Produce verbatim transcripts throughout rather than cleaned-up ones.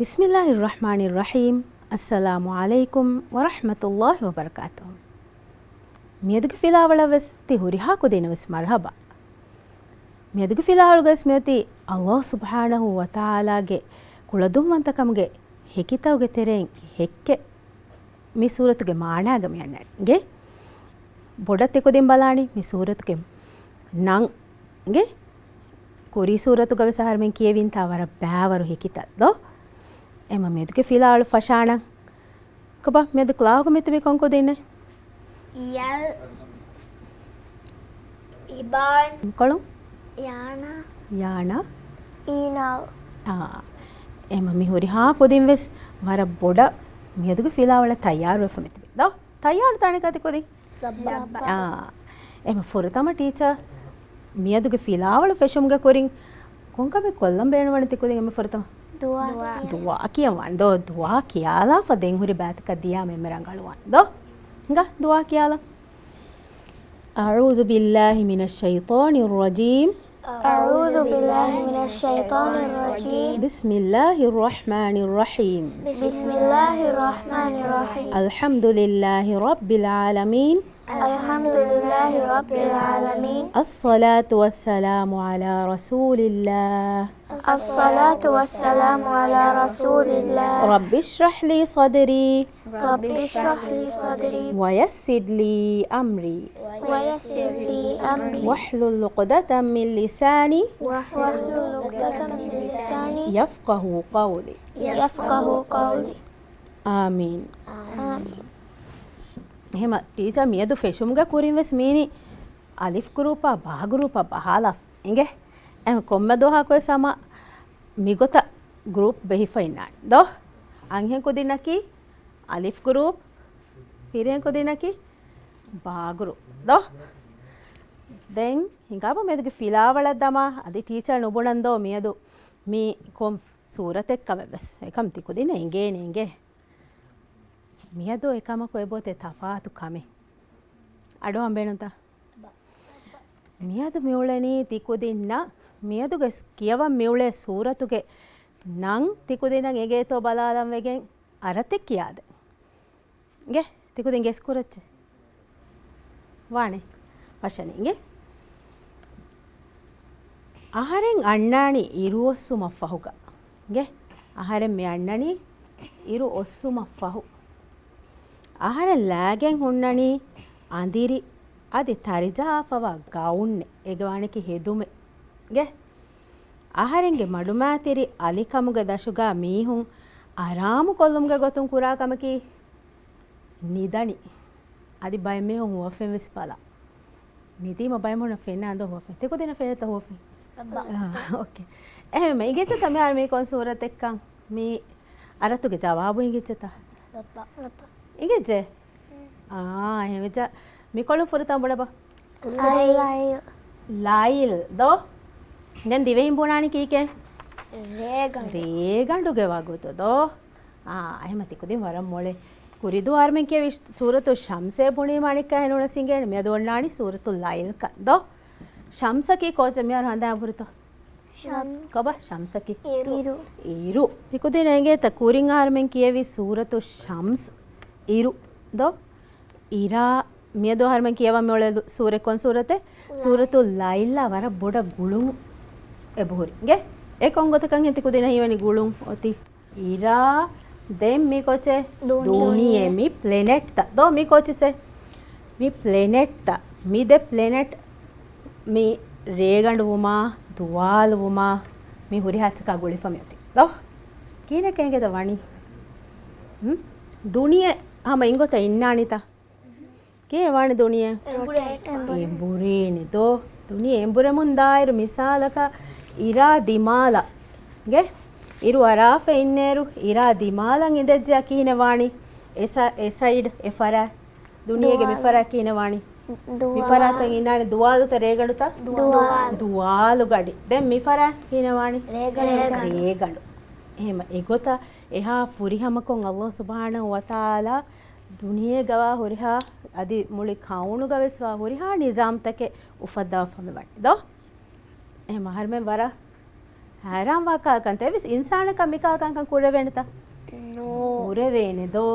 بسم الله الرحمن الرحيم. السلام عليكم ورحمة الله وبركاته. މިއަދުގެ ފިލާވަޅަށް ވެސް ތި ހުރިހާ ކުދިންނަށް ވެސް މަރުޙަބާ. މިއަދުގެ ފިލާވަޅުގަސް މިއޮތީ ﷲ ސުބްޙާނަހޫ ވަތަޢާލާގެ ކުޅަދުންވަންތަކަމުގެ ހެކިތަކުގެ ތެރެއިން ހެއްކެއް. މި ސޫރަތުގެ މާނާގަ މި އަންނަނީ. ބޮޑަށް ތިކުދިން ބަލާނީ މި ސޫރަތުގެ ނަން ގެ ކުރީ ސޫރަތުގަ ވެސް އަހަރެމެން ކިޔެވިންތާ ވަރަށް ބައިވަރު ހެކިތައް ދޯ؟ އެމަ މެދުގެ ފިލާވަޅު ފަށާނަން. ކޮބާ މެދު ކްލާހުގަ މިތިބީ ކޮން ކުދިންނެއް؟ އިޔަލް، އިބާން، ކޮޅު، ޔާނާ، ޔާނާ، އީނާލް. އާ، އެމަ މި ހުރިހާ ކުދިން ވެސް ވަރަށް ބޮޑަށް މިއަދުގެ ފިލާވަޅަށް ތައްޔާރުވެފަ މިތިބީ ދޯ؟ ތައްޔާރު ތާނެ ކަތި ކުދިން؟ އާ، އެމަ ފުރަތަމަ ޓީޗަރ މިއަދުގެ ފިލާވަޅު ފެށުމުގެ ކުރިން ކޮންކަމެއް ކޮށްލަން ބޭނުންވަނީ ތިކުދިން އެމަ ފުރަތަމަ؟ ދުޢާ ކިޔަން. ދުޢާ ކިޔަން ވާނެ ދޯ؟ ދުޢާ ކިޔާލާފަ ދެން ހުރި ބައިތަކަށް ދިޔާމަ އެންމެ ރަނގަޅުވާނެ ދޯ؟ ހިނގާ ދުޢާ ކިޔާލަން. أعوذ بالله من الشيطان الرجيم. أعوذ بالله من الشيطان الرجيم. بسم الله الرحمن الرحيم. بسم الله الرحمن الرحيم. الحمد لله رب العالمين. الحمد لله رب العالمين. الصلاة والسلام على رسول الله. الصلاة والسلام على رسول الله. رب اشرح لي صدري. رب اشرح لي صدري. ويسر لي أمري. ويسر لي أمري. واحلل عقدة من لساني. واحلل عقدة من لساني. يفقه قولي. يفقه قولي. އާމީން. އާމީން. އެހެމަ ޓީޗަރ މިއަދު ފެށުމުގެ ކުރިން ވެސް މީނި އަލިފް ގްރޫޕާ ބާ ގްރޫޕާ ބަހާލާފަ އިނގޭ. އެހެން ކޮންމެ ދުވަހަކު ވެސް ހަމަ މިގޮތަށް ގްރޫޕް ބެހިފަ އިންނާނެ ދޯ؟ އަންހެން ކުދިންނަކީ އަލިފް ގްރޫޕް، ފިރިހެން ކުދިންނަކީ ބާ ގްރޫޕް ދޯ؟ ދެން ހިނގާބަ މެދުގެ ފިލާވަޅަށް ދަމާ އަދި ޓީޗަރ ނުބުނަން ދޯ މިއަދު މީ ކޮން ސޫރަތެއްކަމެއް ވެސް. އެކަމް ތިކުދިންނަށް އެނގޭނެ އިނގޭ. މިއަދު އެކަމަކު އެބައޮތޭ ތަފާތު ކަމެއް. އަޑުއަހަން ބޭނުންތަ؟ މިއަދު މިއުޅެނީ ތިކުދިންނަށް މިއަދުގެ ކިޔަވަން މިއުޅޭ ސޫރަތުގެ ނަން ތިކުދިންނަށް އެނގޭތޯ ބަލާލަން ވެގެން އަރަތެއް ކިޔާދެން. އިނގޭ ތިކުދިން ގެސް ކުރައްޗޭ. ވާނެ. ފަށަނީ އިނގޭ. އަހަރެން އަންނާނީ އިރު އޮއްސުމަށް ފަހުގަ. އިނގޭ އަހަރެން މި އަންނަނީ އިރު އޮއްސުމަށް ފަހު. އަހަރެން ލާގެން ހުންނަނީ އަނދިރި އަދި ތަރިޖަހާފަވާ ގައުންއެއް. އޭގެ ވާނެކީ ހެދުމެއް. އިނގޭ އަހަރެންގެ މަޑުމައިތިރި އަލިކަމުގެ ދަށުގަ މީހުން އަރާމު ކޮށްލުމުގެ ގޮތުން ކުރާ ކަމަކީ ނިދަނީ. އަދި ބައެއް މީހުން ހުވަފެން ވެސް ބަލާ. ނިދީމަ ބައެއް މީހުންނަށް ފެންނާން ދޯ ހުވަފެން؟ ތިކުދިންނަށް ފެނިއްތަ ހުވަފެން؟ އައްބަ. އާ، އޯކޭ. އެހެންވީމަ އިނގިއްޖެތަ މިހާރު މީ ކޮން ސޫރަތެއްކަން؟ މީ އަރަތުގެ ޖަވާބު އިނގިއްޖެތަ؟ އައްބަ. އިނގިއްޖެ؟ އާ، އެހެންވެއްޖެ. މިކޮޅުން ފުރަތަމަ ބުނަބަ. ލައިލް. ލައިލް ދޯ؟ ދެން ދިވެހިން ބުނާނީ ކީކޭ؟ ރޭގަނޑު. ރޭގަނޑުގެ ވަގުތު ދޯ؟ އާ، އެހެމަ ތިކުދިން ވަރަށް މޮޅޭ. ކުރިދުވަހު އަހަރެމެން ކިޔެވި ސޫރަތު ޝަމްސޭ ބުނީމަ އަނެއްކާ އެނޫނަސް އިނގޭނެ. މިއަދު އޮންނާނީ ސޫރަތު ލައިލްކަން ދޯ؟ ޝަމްސަކީ ކޯޗެއް މިހާރު ހަނދާން ހުރިތޯ؟ ކޮބާ ޝަމްސަކީ؟ އިރު. އިރު. ތިކުދިން އެނގޭތަ ކުރިން އަހަރެމެން ކިޔެވި ސޫރަތު ޝަމްސް އިރު ދޯ؟ އިރާ މިއަދު އަހަރެމެން ކިޔަވަން މިއުޅޭ ލު-، ސޫރަތް ކޮން ސޫރަތެއް؟ ސޫރަތު ލައިލްއާ ވަރަށް ބޮޑަށް ގުޅުން އެބަހުރި. އިނގޭ؟ އެ ކޮން ގޮތަކަށް ހެން ތިކުދިންނަށް ހީވަނީ ގުޅުން އޮތީ؟ އިރާ، ދެން މި ކޯޗެއް؟ ދުނިޔެ. ދުނިޔެ. މި ޕްލެނެޓްތައް ދޯ؟ މި ކޯޗިސެއް؟ މި ޕްލެނެޓްތައް. މި ދެ ޕްލެނެޓް މި ރޭގަނޑުވުމާ، ދުވާލުވުމާ، މި ހުރިހާ އެއްޗަކާ ގުޅިފަ މިއޮތީ ދޯ؟ ކިހިނެއް ކޭނގެތަ ވަނީ؟ ހުން؟ ދުނިޔެ ހަމަ އިނގޮތަށް އިންނާނީތަ؟ ކޭ ވާނެ ދުނިޔެ؟ އެނބުރޭ. އެނބުރޭނެ ދޯ؟ ދުނިޔެ އެނބުރެމުން ދާއިރު މިސާލަކަށް އިރާ ދިމާލަށް ގެ އިރު އަރާފަ އިންނޭރު، އިރާ ދިމާލަށް އިނދެއްޖެޔާ ކިހިނެއް ވާނީ؟ އެ ސަ-، އެ ސައިޑް، އެ ފަރާތް. ދުނިޔޭގެ މި ދުވާލު. ފަރާތް ކިހިނެއް ވާނީ؟ ދުވާލު. މި ފަރާތަށް އިންނާނެ ދުވާލުތަ ރޭގަނޑުތަ؟ ދުވާލު. ދުވާލު ގަޑި. ދެން މި ފަރާތް ކިހިނެއް ވާނީ؟ ރޭގަނޑު. ރޭގަނޑު. އެހެމަ އެގޮތަށް އެހާ ފުރިހަމަކޮށް ﷲ ސުބްޙާނަހޫ ވަތަޢާލާ ދުނިޔޭގަވާ ހުރިހާ އަދި މުޅި ކައުނުގަވެސް ވާ ހުރިހާ ނިޒާމްތަކެއް އުފައްދަވާފަ މި ވަނީ ދޯ؟ އެހެމަ އަހަރެމެން ވަރަށް ހައިރާންވާ ކާކަންތަ؟ އެއްވެސް އިންސާނަކަށް މިކާކަންކަން ކުރެވޭނެތަ؟ ނޯ. ކުރެވޭނެ ދޯ؟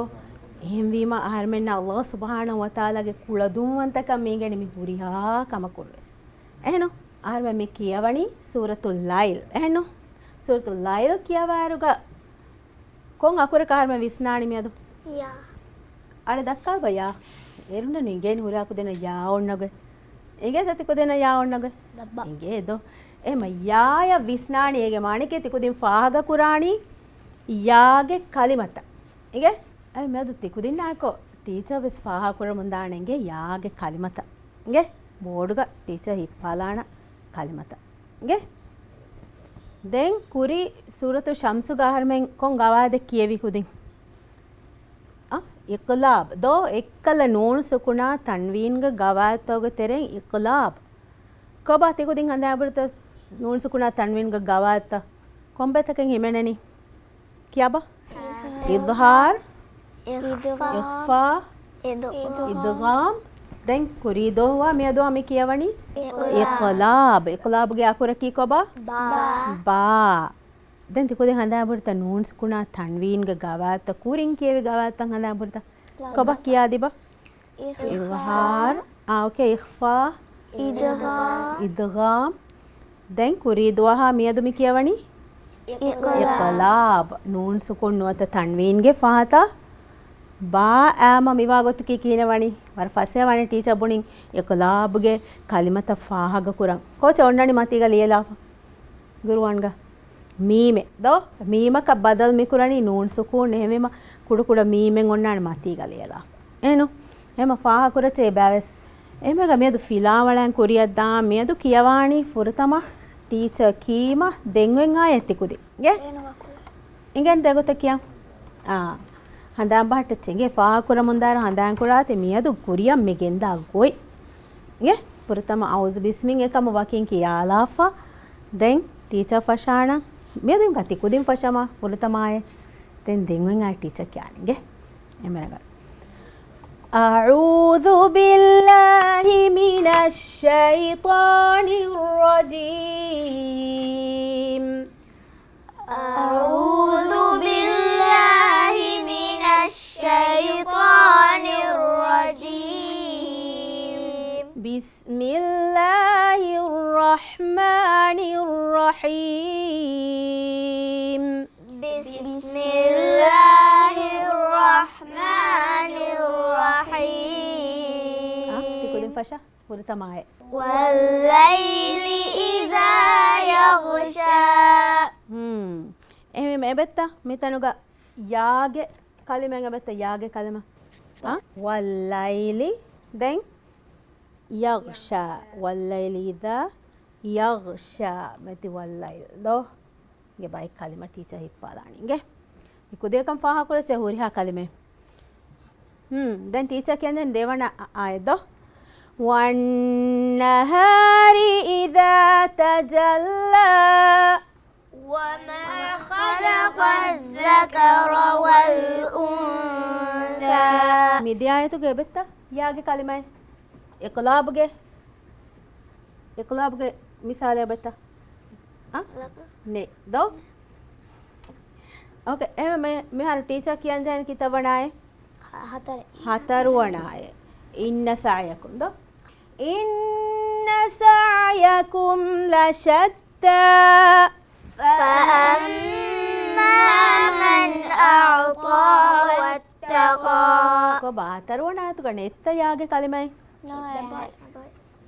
އެހެންވީމަ އަހަރެމެންނަށް ﷲ ސުބްޙާނަހޫ ވަތަޢާލާގެ ކުޅަދުންވަންތަކަން މީގެން މި ހުރިހާ ކަމަކުން ވެސް. އެހެންނު؟ އަހަރެމެން މި ކިޔަވަނީ ސޫރަތުލް ލައިލް. އެހެންނު؟ ސޫރަތުލް ލައިލް ކިޔަވާއިރުގަ ކޮން އަކުރަކަށް އަހަރެމެން ވިސްނާނީ މިއަދު؟ ޔާ. އަޅެ ދައްކާބަ ޔާ. އޭރުންނަށް އިނގޭނެ ހުރިހާ ކުދިންނަށް ޔާ އޮންނަގޮތް. އިނގޭތަ ތި ކުދިންނަށް ޔާ އޮންނަގޮތް؟ ދައްބަ. އިނގޭ ދޯ؟ އެހެމަ ޔާޔަށް ވިސްނާނީ އޭގެ މާނައަކީ ތި ކުދިން ފާހަގަކުރާނީ ޔާގެ ކަލިމަތައް. އިނގޭ؟ އައި މިއަދު ތި ކުދިންނާއެކު ޓީޗަރ ވެސް ފާހަގަކުރަމުންދާނެ އިނގޭ ޔާގެ ކަލިމަތައް. އިނގޭ؟ ބޯޑުގަ ޓީޗަރ ހިއްޕާލާނަ ކަލިމަތައް. އިނގޭ؟ ދެން ކުރީ ސޫރަތު ޝަމްސުގަ އަހަރެމެން ކޮން ގަވާއިދެއް ކިޔެވި ކުދިން؟ އަ، އިޤްލާބް. ދޯ އެއްކަލަ ނޫނު ސުކުނާ ތަންވީންގެ ގަވާއިދުތަކުގެ ތެރެއިން އިޤްލާބް. ކޮބާ ތި ކުދިން ހަނދާން ބުރިތަ ނޫނު ސުކުނާ ތަންވީންގެ ގަވާއިދުތައް ކޮންބައިތަކެއް ހިމެނެނީ؟ ކިޔާބަ. އިޒްހާރު. އިޒްހާރު. އިޚްފާ. އިޚްފާ. އިދްޣާމް. އިދްޣާމް. ދެން ކުރީ ދޯ ހުވާ މިއަދު މި ކިޔަވަނީ؟ އިޤްލާބް. އިޤްލާބް. އިޤްލާބްގެ އަކުރަކީ ކޮބާ؟ ބާ. ބާ. ދެން ތި ކުދިން ހަނދާން ބުރިތަ ނޫން ސުކުނާ ތަންވީންގެ ގަވާއިދުތައް ކުރިން ކިޔެވި ގަވާއިދުތައް ހަނދާން ބުރިތަ؟ ކޮބާ ކިޔާދީބަ؟ އިޒްހާރު. އާ، އޯކޭ، އިޚްފާ. އިދްޣާމް. އިދްޣާމް. ދެން ކުރީ ދުވަހާ މިއަދު މި ކިޔަވަނީ؟ އިޤްލާބް. އިޤްލާބް. ނޫން ސުކުން ނުވަތަ ތަންވީންގެ ފަހަތަށް ބާ އާމަ މިވާ ގޮތަކީ ކިހިނެއް ވަނީ؟ ވަރަށް ފަސޭހަ ވާނެ ޓީޗަރ ބުނިން އިޤްލާބްގެ ކަލިމަތައް ފާހަގަކުރަން. ކޯޗަށް އޮންނަނީ މަތީގަ ލިޔެލާފަ. ގުރުއާންގަ. މީމެއް ދޯ؟ މީމަކަށް ބަދަލު މިކުރަނީ ނޫން ސުކޫން. އެހެންވީމަ ކުޑަކުޑަ މީމެއް އޮންނާނެ މަތީގަ ލިޔެލާފަ. އެހެންނު؟ އެހެމަ ފާހަގަކުރައްޗޭ ބައެއް ވެސް. އެހެމަގަ މިއަދު ފިލާވަޅައިން ކުރިއަށްދާން. މިއަދު ކިޔަވާނީ ފުރަތަމަ ޓީޗަރ ކީމަ ދެން އޮތް އާޔަތް ތި ކުދިން. އިނގޭ؟ އިނގޭން ދެގޮތަށް ކިޔަން. އާ. ހަނދާން ބަހައްޓައްޗޭ. އިނގޭ ފާހަގަކުރަމުންދާއިރު ހަނދާންކުރާތި މިއަދު ކުރިއަށް މި ގެންދާ ގޮތް. އިނގޭ؟ ފުރަތަމަ އައުޒު ބިސްމިން އެކަމު ވަކިން ކިޔާލާފަ. ދެން ޓީޗަރ ފަށާނަން. މިއަދު އިނގޭ ތި ކުދިން ފަށަމާ ފުރަތަމައޭ. ދެން ދެން އޮތް އާޔަތް ޓީޗަރ ކިޔާނެ އިނގޭ. އެމެރަގަ. أعوذ بالله من الشيطان الرجيم. أعوذ بالله من الشيطان الرجيم. بسم الله الرحمن الرحيم. بسم الله الرحمن الرحيم. އާ، ތި ކުދިން ފަށާ. ފުރަތަމައޭ. والليل إذا يغشى. ހުން. އެހެންވީމަ އެބައްތަ މިތަނުގަ ޔާގެ ކަލިމައެއް އެބައްތަ ޔާގެ ކަލިމަ؟ އާ؟ والليل ދެން يغشى. والليل إذا يغشى. މެތި والليل ދޯ؟ ގެ ބައެއް ކަލިމަ ޓީޗަރ ހިއްޕާލާނީ. އިނގޭ؟ މި ކުދިޔަކަން ފާހަގަކުރައްޗޭ ހުރިހާ ކަލިމައެއް. ހުން، ދެން ޓީޗަރ ކިޔަން ދެން ދެވަނަ އާ-، އާޔަތް ދޯ؟ والنهار إذا تجلى. وما خلق الذكر والأنثى. މި ދިޔާ އާޔަތުގެ އެބައްތަ ޔާގެ ކަލިމައެއް؟ އިޤްލާބްގެ، އިޤްލާބްގެ މިސާލެއް އެބައްތަ؟ އަ؟ ނެ. ދޯ؟ އޯކޭ، އެ މެ-، މިހާރު ޓީޗަރ ކިޔަން ޖެހެނީ ކިތައް ވަނަ އާޔަތް؟ ހަ-، ހަތަރެއް. ހަތަރު ވަނަ އާޔަތް. إن سعيكم ދޯ؟ إن سعيكم لشتى. فأما من أعطى واتقى. ކޮބާ ހަތަރު ވަނަ އާޔަތުގަ ނެތްތަ ޔާގެ ކަލިމައެއް؟ ނޯ، އެބައި.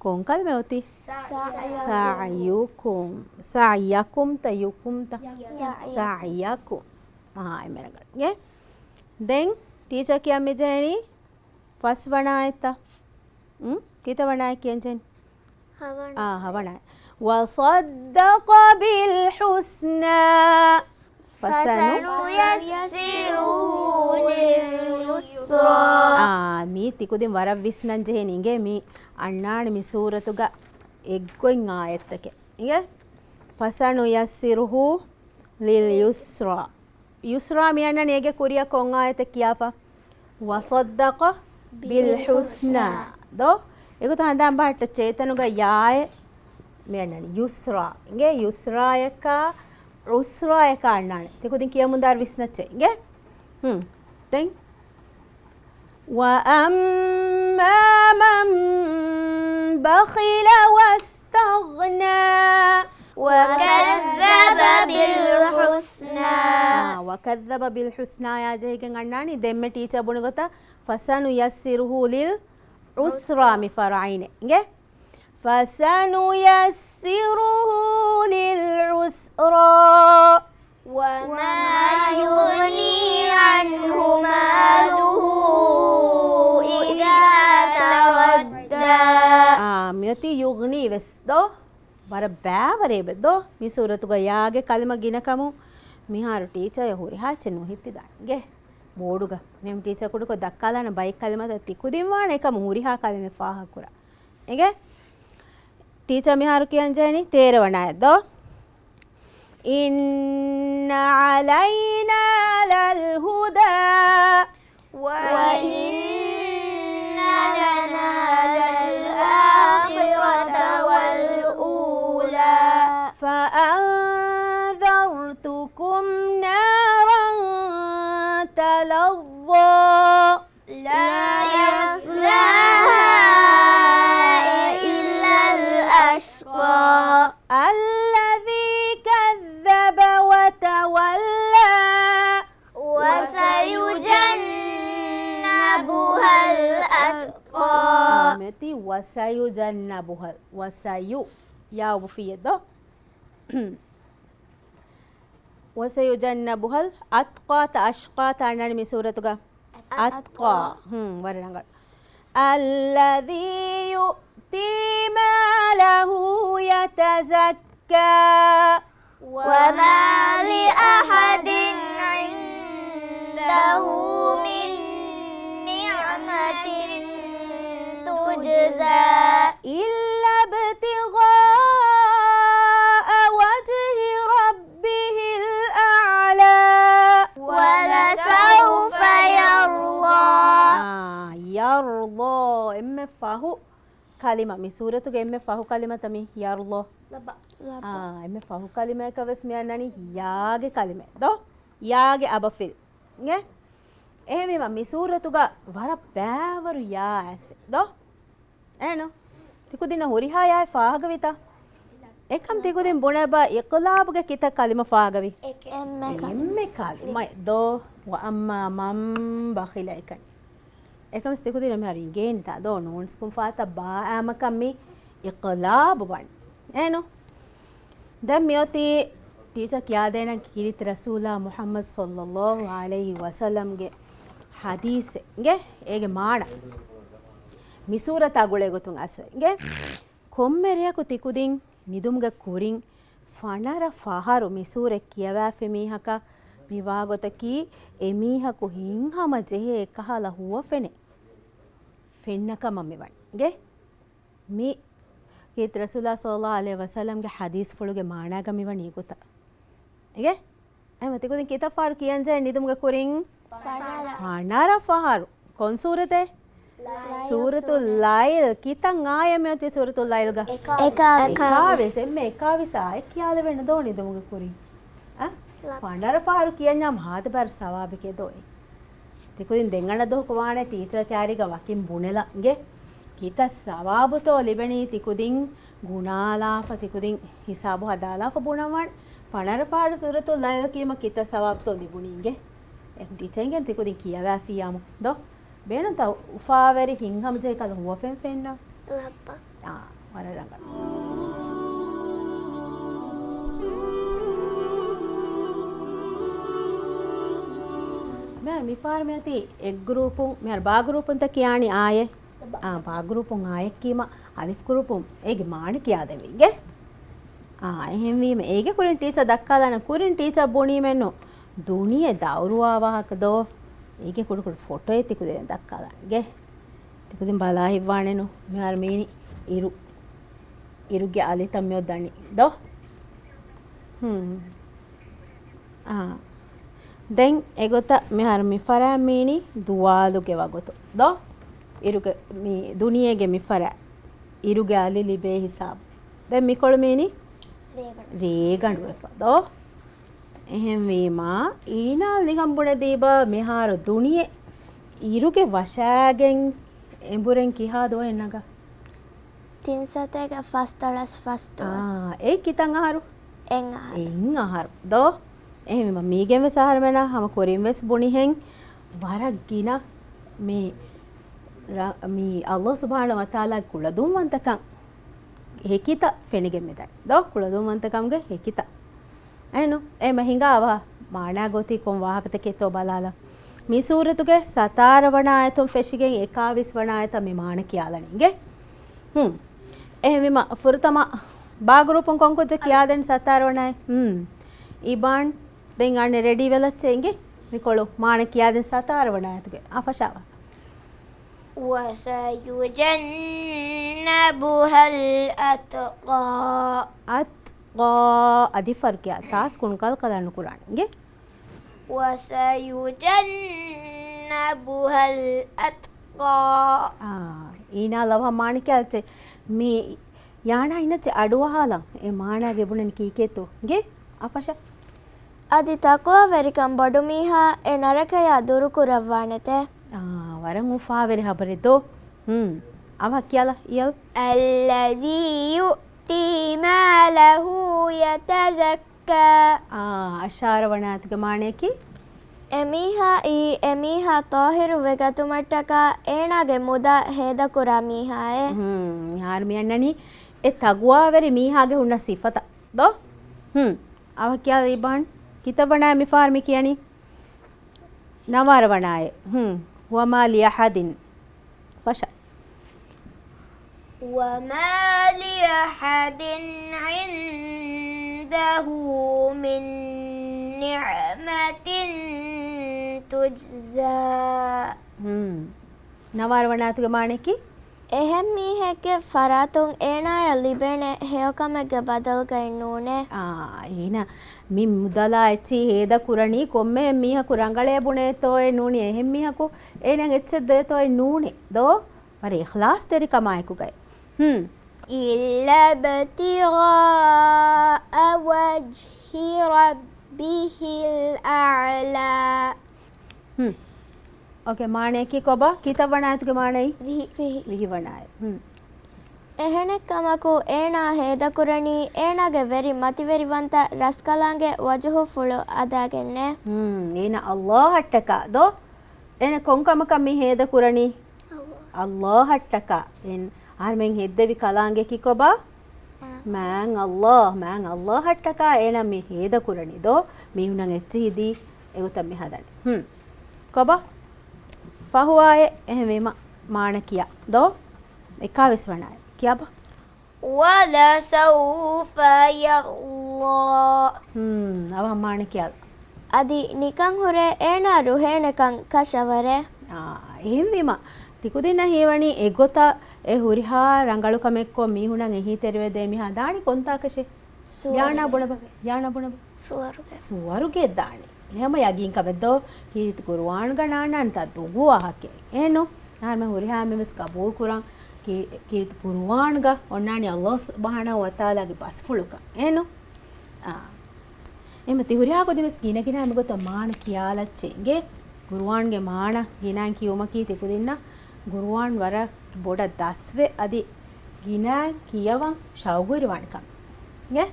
ކޮން ކަލިމަ އޮތީ؟ ސަޢްޔަކުމް. ސަޢްޔަކުމް. ސަޢްޔަކުމްތަ ޔަކުމްތަ؟ ސަޢްޔަކުމް. ސަޢްޔަކުމް. އާ، އެމެރަގަ. އިނގޭ؟ ދެން ޓީޗަރ ކިޔަން މި ޖެހެނީ ފަސް ވަނަ އާޔަތްތަ؟ އުން؟ ކިތައް ވަނަ އާޔަތް ކިޔަން ޖެހެނީ؟ ހަވަނަ. އާ، ހަވަނަ. وصدق بالحسنى. فسنيسره لليسرى. އާ، މީ ތިކުދިން ވަރަށް ވިސްނަން ޖެހޭނީ އިނގޭ މީ އަންނާނެ މި ސޫރަތުގަ އެއްގޮތް އާޔަތްތަކެއް. އިނގޭ؟ فسنيسره لليسرى. ޔުސްރާ މި އަންނަނީ އޭގެ ކުރިއަށް ކޮން އާޔަތެއް ކިޔާފަ؟ وصدق بالحسنى. ދޯ؟ އެގޮތަށް ހަނދާން ބަހައްޓަ ޗޭތަނުގަ ޔާއެއް މި އަންނަނީ ޔުސްރާ. އިނގޭ ޔުސްރާޔަކާ ޢުސްރާއަކަށް އަންނާނެ. ތިކުދިން ކިޔަމުންދާއިރު ވިސްނައްޗޭ. އިނގޭ؟ ހުން. ދެން. وَأَمَّا مَنْ بَخِلَ وَاسْتَغْنَى. وَكَذَّبَ بِالْحُسْنَى. އާ، وَكَذَّبَ بِالْحُسْنَى އާ ޖެހިގެން އަންނާނީ. ދެންމެ ޓީޗަރ ބުނި ގޮތަށް فَسَنُيَسِّرُهُ لِلْعُسْرَى މި ފަރު ޢައިނެއް. އިނގޭ؟ فَسَنُيَسِّرُهُ لِلْعُسْرَى. وَمَا يُغْنِي عَنْهُ مَالُهُ إِذَا تَرَدَّى. އާ، މިއޮތީ ޔުޣްނީ ވެސް ދޯ؟ ވަރަށް ބާވަރޭ ބެ ދޯ؟ މި ސޫރަތުގަ ޔާގެ ކަލިމަ ގިނަކަމު މިހާރު ޓީޗަރ ހުރިހާ އެއްޗެއް ނުހިއްޕިދާނެ. އިނގޭ؟ ބޯޑުގަ. ނިމް ޓީޗަރ ކުޑަކޮށް ދައްކާލާނެ ބައެއް ކަލިމަތައް ތިކުދިން ވާނެ އެކަމު ހުރިހާ ކަލިމަ ފާހަގަކުރާ. އިނގޭ؟ ޓީޗަރ މިހާރު ކިޔަން ޖެހެނީ ތޭރަ ވަނައަށް ދޯ؟ إِنَّ عَلَيْنَا لَلْهُدَى. وَإِنَّ لَنَا لَلْآخِرَةَ وَالْأُولَى. فَأَنذَرْتُكُمْ نَارًا تَلَظَّى. لَا يَصْلَاهَا إِلَّا الْأَشْقَى. الَّذِي كَذَّبَ وَتَوَلَّى. وَسَيُجَنَّبُهَا الْأَتْقَى. އާ، މިއޮތީ وَسَيُجَنَّبُهَا، وَسَيُ، ޔާ އުބުފިއްޔެއް ދޯ؟ وَسَيُجَنَّبُهَا الْأَتْقَى ތަ އަޝްޤާ ތަ އަންނާނީ މި ސޫރަތުގަ؟ އަތްޤާ. އަތްޤާ. ހުން، ވަރަށް ރަނގަޅު. الَّذِي يُؤْتِي مَالَهُ يَتَزَكَّى. وَمَا لِأَحَدٍ عِندَهُ مِن نِّعْمَةٍ تُجْزَى. إِلَّا ابْتِغَاءَ وَجْهِ رَبِّهِ الْأَعْلَى. وَلَسَوْفَ يَرْضَى. އާ، ޔަރްޟާ. އެންމެ ފަހު ކަލިމަ. މި ސޫރަތުގެ އެންމެ ފަހު ކަލިމަތަ މި ޔަރްޟާ؟ އާ، އެންމެ ފަހު ކަލިމައަކަށް ވެސް މި އަންނަނީ ޔާގެ ކަލިމަ ދޯ؟ ޔާގެ އަބަފިލް. އިނގޭ؟ އެހެންވީމަ މި ސޫރަތުގަ ވަރަށް ބާވަރު ޔާ އައިސްފި ދޯ؟ އޭނު؟ ތިކުދިންނަށް ހުރިހާ ޔާއެއް ފާހަގަވިތަ؟ އެކަމް ތިކުދިން ބުނެބަ އިޤްލާބުގެ ކިތައް ކަލިމަ ފާހަގަވި؟ އެންމެ ކަލިމަ. އެންމެ ކަލިމަ ދޯ؟ وَأَمَّا مَنْ بَخِلَ އެކަނި. އެކަމަސް ތިކުދިންނަށް މިހާރު އިނގޭނިތާ ދޯ؟ ނޫން ސުކުން ފާތަ ބާ އާމަކަށް މި އިޤްލާބު ވަނީ. އޭނު؟ ދެން މިއޮތީ ޓީޗަރ ކިޔާދޭނަން ކީރިތި ރަސޫލާ މުޙައްމަދު ޞައްލައްލާހު ޢަލައިހި ވަސައްލަމްގެ ޙަދީޘެއް އިނގޭ، އޭގެ މާނަ. މި ސޫރަތާ ގުޅޭ ގޮތުން އައިސްފި އިނގޭ. ކޮންމެ ރެޔަކު ތިކުދިން ނިދުމުގެ ކުރިން ފަނަރަ ފަހަރު މި ސޫރަތް ކިޔަވާފި މީހަކަށް މި ވާގޮތަކީ އެ މީހަކު ހިތްހަމަ ޖެހޭ އެއްކަހަލަ ހުވަފެނެއް ފެންނަ ކަމަށް މި ވަނީ. އިނގޭ؟ މި ކީރިތި ރަސޫލާ ޞައްލައްލާހު ޢަލައިހި ވަސައްލަމްގެ ޙަދީޘްފުޅުގެ މާނާގަ މި ވަނީ އެގޮތަށް. އިނގޭ؟ އެހެންވީމަ ތިކުދިން ކިތައް ފަހަރު ކިޔަންޖެހޭ ނިދުމުގެ ކުރިން؟ ފަނަރަ. ފަނަރަ ފަހަރު. ކޮން ސޫރަތެއް؟ ލައިލް. ސޫރަތުލް ލައިލް. ކިތައް އާޔަތް މިއޮތީ ސޫރަތުލް ލައިލްގަ؟ އެކާވީސް. އެކާވީސް. އެންމެ އެކާވީސް އާޔަތް ކިޔާލެވޭނެ ދޯ ނިދުމުގެ ކުރިން؟ އަ؟ ފަނަރަ ފަހަރު ކިޔަންޏާ ހާދަ ބާރު ސަވާބެކޭ ދޯ އެއް؟ ތިކުދިން ދެން އަނެއް ދުވަހަކު ވާނެ ޓީޗަރ ކައިރީގަ ވަކިން ބުނެލަން އިނގޭ. ކިތައް ސަވާބުތޯ ލިބެނީ ތިކުދިން ގުނާލާފަ ތިކުދިން ހިސާބު ހަދާލާފަ ބުނަން ވާނެ. ފަނަރަ ފަހަރު ސޫރަތުލް ލައިލް ކީމަ ކިތައް ސަވާބުތޯ ލިބުނީ އިނގޭ. އެ ޓީޗަރ އިނގޭނެ ތިކުދިން ކިޔަވާފިއްޔާމު ދޯ؟ ބޭނުންތަ އުފާވެރި ހިތްހަމަޖެހި ކަލަ ހުވަފެން ފެންނަ؟ ލައްބަ. އާ، ވަރަށް ރަނގަޅު. މި، މިފަހަރު މިއޮތީ އެއް ގްރޫޕުން، މިހާރު ބާ ގްރޫޕުންތަ ކިޔާނީ އާޔެ؟ އާ، ބާ ގްރޫޕުން އާޔެއް ކީމަ އަލިފް ގްރޫޕުން އޭގެ މާނަ ކިޔާދެވިންގެ. އާ، އެހެންވީމަ އޭގެ ކުރިން ޓީޗަރ ދައްކާލާނަ ކުރިން ޓީޗަރ ބުނީމެއްނު ދުނިޔެ ދައުރުވާ ވާހަކަ ދޯ؟ އޭގެ ކުޑަކުޑަ ފޮޓޯއެއް ތިކުދިން ދައްކާލާންގެ. ތިކުދިން ބަލާ ހިތްވާނެނު މިހާރު މީނި އިރު. އިރުގެ އަލިތައް މިއޮއް ދަނީ ދޯ؟ ހުން. އާ. ދެން އެގޮތަށް މިހާރު މި ފަރާތް މީނި ދުވާލުގެ ވަގުތު ދޯ؟ އިރުގެ މި ދުނިޔޭގެ މި ފަރާތް އިރުގެ އަލި ލިބޭ ހިސާބު. ދެން މިކޮޅު މީނި ރޭގަނޑު. ރޭގަނޑު ވެފަ ދޯ؟ އެހެންވީމާ، އީނާ ނިކަން ބުނެދީބާ މިހާރު ދުނިޔެ އިރުގެ ވަށާގެން އެނބުރެން ކިހާ ދުވަހެއް ނަގާ؟ ތިން ސަތޭކަ ފަސްދޮޅަސް ފަސް ދުވަސް. އާ، އެއީ ކިތަން އަހަރު؟ އެއް އަހަރު. އެއް އަހަރު. ދޯ؟ އެހެންވީމަ މީގެން ވެސް އަހަރެމެންނަށް ހަމަ ކުރިން ވެސް ބުނިހެން ވަރަށް ގިނަ މި ރަ-، މި ﷲ ސުބްޙާނަހޫ ވަތަޢާލާގެ ކުޅަދުންވަންތަކަން ހެކިތައް ފެނިގެން މިދަނީ. ދޯ؟ ކުޅަދުންވަންތަކަމުގެ ހެކިތައް. އެނު، އެ މަ ހިނގާ އަވަހަށް މާނާ ގޯތީ ކޮން ވާހަކަތަކެއްތޯ ބަލާލަ. މި ސޫރަތުގެ ސަތާރަ ވަނަ އާޔަތުން ފެށިގެން އެކާވީސް ވަނަ އާޔަތަށް މި މާނަ ކިޔާލަނީ އިނގޭ. ހުން. އެހެންވީމަ ފުރަތަމަ ބާ ގްރޫޕުން ކޮން ކުއްޖެއް ކިޔާދެން ސަތާރަ ވަނަ އާޔަތް؟ ހުން. އީބާން ދެން އަނެއް ރެޑީ ވެލައްޗޭ އިނގޭ. މިކޮޅު މާނަ ކިޔާދެން ސަތާރަ ވަނަ އާޔަތުގެ. އާ ފަށާވާ. وَسَيُجَنَّبُهَا الْأَتْقَى. އަތްޤާ. އަދި ފަރުކިޔާ ތާސް ކުން ކަލަކަލާ ނުކުރާނެ އިނގޭ. وَسَيُجَنَّبُهَا الْأَتْقَى. އާ، އީނާ އަވަހަށް މާނަ ކިޔާލައްޗޭ. މި ޔާނާ އިނައްޗެ އަޑުއަހާލަން. އެ މާނާގެ ބުނަނީ ކީކޭތޯ އިނގޭ. އާ ފަށާ. އަދި ތަޤްވާވެރިކަން ބޮޑު މީހާ އެ ނަރަކަޔާ ދުރުކުރައްވާނެތެ. އާ، ވަރަށް އުފާވެރި ހަބަރެއް ދޯ. ހުން. އަވަހަށް ކިޔާލަ އިޔަލް. الَّذِي يُؤْتِي مَالَهُ يَتَزَكَّى. އާ، އަށާރަ ވަނަ އާޔަތުގެ މާނަޔަކީ؟ އެމީހާއީ އެމީހާ ޠާހިރު ވެގަތުމަށްޓަކާ އޭނާގެ މުދާ ހޭދަކުރާ މީހާއޭ. ހުން، މިހާރު މިއަންނަނީ އެ ތަޤްވާވެރި މީހާގެ ހުންނަ ސިފަތައް ދޯ؟ ހުން. އަވަހަށް ކިޔާލަ އީބާން. ކިތައް ވަނަ އާޔަތް މިފަހަރު މި ކިޔަނީ؟ ނަވާރަ ވަނަ އާޔަތް. ހުން. وَمَا لِأَحَدٍ. ފަށާ. وَمَا لِأَحَدٍ عِندَهُ مِن نِّعْمَةٍ تُجْزَىٰ. ހުން. ނަވާރަ ވަނަ އާޔަތުގެ މާނަޔަކީ؟ އެހެން މީހެއްގެ ފަރާތުން އޭނާޔަށް ލިބޭނެ ހެޔޮކަމެއްގެ ބަދަލުގައެއް ނޫނޭ. އާ، އޭނާ މި މުދަލާ އެއްޗިހި ހޭދަކުރަނީ ކޮންމެހެން މީހަކު ރަނގަޅޭ ބުނޭތޯއޭ ނޫނީ އެހެން މީހަކު އޭނާ އެއްޗެއް ދޭތޯއޭ ނޫނޭ ދޯ؟ ވަރަށް އިޚްލާޞްތެރިކަމާއެކުގައި. ހުން. إِلَّا ابْتِغَاءَ وَجْهِ رَبِّهِ الْأَعْلَىٰ. ހުން. އޯކޭ، މާނަޔަކީ ކޮބާ؟ ކިތައް ވަނަ އާޔަތުގެ މާނައީ؟ ވިހި. ވިހި. ވިހި ވަނަ އާޔަތް. ހުން. އެހެނެއްކަމަކު، އޭނާ ހޭދަކުރަނީ އޭނާގެ ވެރި މަތިވެރިވަންތަ ރަސްކަލާނގެ ވަޖުހުފުޅު އަދާގެންނޭ. ހުން، އޭނާ ﷲ އަށްޓަކާ ދޯ؟ އޭނަ ކޮން ކަމަކަށް މި ހޭދަކުރަނީ؟ ﷲ. ﷲ އަށްޓަކާ. އެން އަހަރުމެން ހެއްދެވި ކަލާނގެއަކީ ކޮބާ؟ މާތް. މާތް ﷲ، މާތް ﷲ އަށްޓަކާ އޭނަ މި ހޭދަކުރަނީ ދޯ؟ މީހުންނަށް އެއްޗިހި ދީ އެގޮތަށް މި ހަދަނީ. ހުން. ކޮބާ؟ ފަހު އާޔަތް. އެހެންވީމަ މާނަ ކިޔާ ދޯ؟ އެކާވީސް ވަނަ އާޔަތް. ކިޔާބަ. وَلَسَوْفَ يَرْضَىٰ. ހުން، އަވަހަށް މާނަ ކިޔާލަ. އަދި ނިކަން ހުރޭ އޭނާ ރުހޭނެކަން ކަށަވަރޭ. އާ، އެހެންވީމަ، ތިކުދިންނަށް ހީވަނީ އެގޮތަށް އެ ހުރިހާ ރަނގަޅުކަމެއްކޮށް މީހުނަށް އެހީތެރިވެދޭ މީހާ ދާނީ ކޮންތާކަށޭ؟ ސުވަރުގެ. ޔާނާ ބުނަބަ، ޔާނާ ބުނަބަ. ސުވަރުގެ. ސުވަރުގެ ދާނީ. ހަމަ ޔަގީންކަމެއް ދޯ؟ ކީރިތި ޤުރުއާންގަ ނާންނާނެތާ ދޮގު ވާހަކައެއް. އެހެންނު؟ އަހަރުމެން ހުރިހާ އެންމެން ވެސް ޤަބޫލު ކުރަން ކީ-، ކީރިތި ޤުރުއާންގަ އޮންނާނީ ﷲ ސުބްޙާނަހޫ ވަތަޢާލާގެ ބަސްފުޅުކަން. އެހެންނު؟ އާ. އެހެންމަ ތި ހުރިހާ ކުދިން ވެސް ގިނަ ގިނަ މިގޮތަށް މާނަ ކިޔާލައްޗޭ އިނގޭ. ޤުރުއާންގެ މާނަ ގިނައިން ކިޔުމަކީ ތި ކުދިންނަށް ޤުރުއާން ވަރަށް ބޮޑަށް ދަސްވެ އަދި ގިނައިން ކިޔަވަން ޝައުގުވެރިވާނެ ކަމެއް. އިނގޭ؟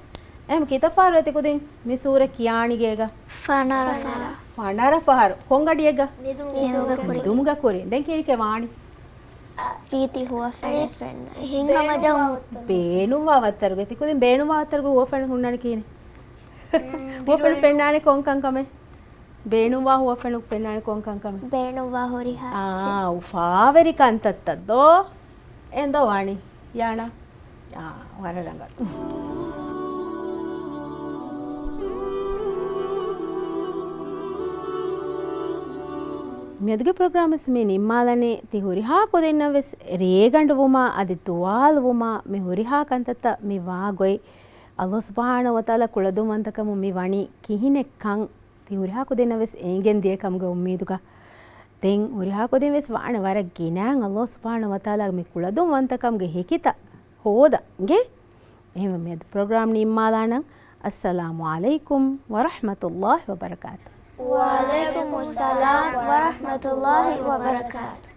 އެހެން ކިތައް ފަހަރު ތި ކުދިން މި ސޫރަ ކިޔާނީ އިނގޭ؟ ފަނަރަ ފަހަރު. ފަނަރަ ފަހަރު. ކޮން ގަޑިއެއްގަ؟ ނިދުމުގަ ކުރިން. ނިދުމުގަ ކުރިން. ދެން ކީރިތި ވާނީ؟ ރީތި ހުވަފެނެއް ފެންނަ. ހިތްހަމަޖެހުން. ބޭނުންވާ ވައްތަރުގަ. ތި ކުދިން ބޭނުންވާ ވައްތަރުގަ ހުވަފެން ހުންނާނީ ކިހިނެއް؟ ހުވަފެން ފެންނާނީ ކޮން ކަންކަމެއް؟ ބޭނުންވާ ހުވަފެނުން ފެންނާނީ ކޮން ކަންކަމެއް؟ ބޭނުންވާ ހުރިހާ އެއްޗެއް. އާ، އުފާވެރި ކަންތައްތައް ދޯ؟ އެނދޯ ވާނީ؟ ޔާނާ؟ އާ، ވަރަށް ރަނގަޅު. މިއަދުގެ ޕްރޮގްރާމް ވެސް މި ނިންމާލަނީ. ތި ހުރިހާ ކުދިންނަށް ވެސް ރޭގަނޑު ވުމާ އަދި ދުވާލު ވުމާ މި ހުރިހާ ކަންތައްތައް މި ވާ ގޮތް ﷲ ސުބްޙާނަހޫ ވަތަޢާލާ ކުޅަދުންވަންތަކަމުން މި ވަނީ ކިހިނެއްކަން ތި ހުރިހާ ކުދިންނަށް ވެސް އެނގެން ދިޔަ ކަމުގެ އުއްމީދުގަ. ދެން ހުރިހާ ކުދިން ވެސް ވާނެ ވަރަށް ގިނައިން ﷲ ސުބްޙާނަހޫ ވަތަޢާލާގެ މި ކުޅަދުންވަންތަކަމުގެ ހެކިތައް ހޯދަން އިނގޭ. އެހެންވެ މިއަދު ޕްރޮގްރާމް ނިންމާލާނަން. السلام عليكم ورحمة الله وبركاته. وعليكم السلام ورحمة الله وبركاته.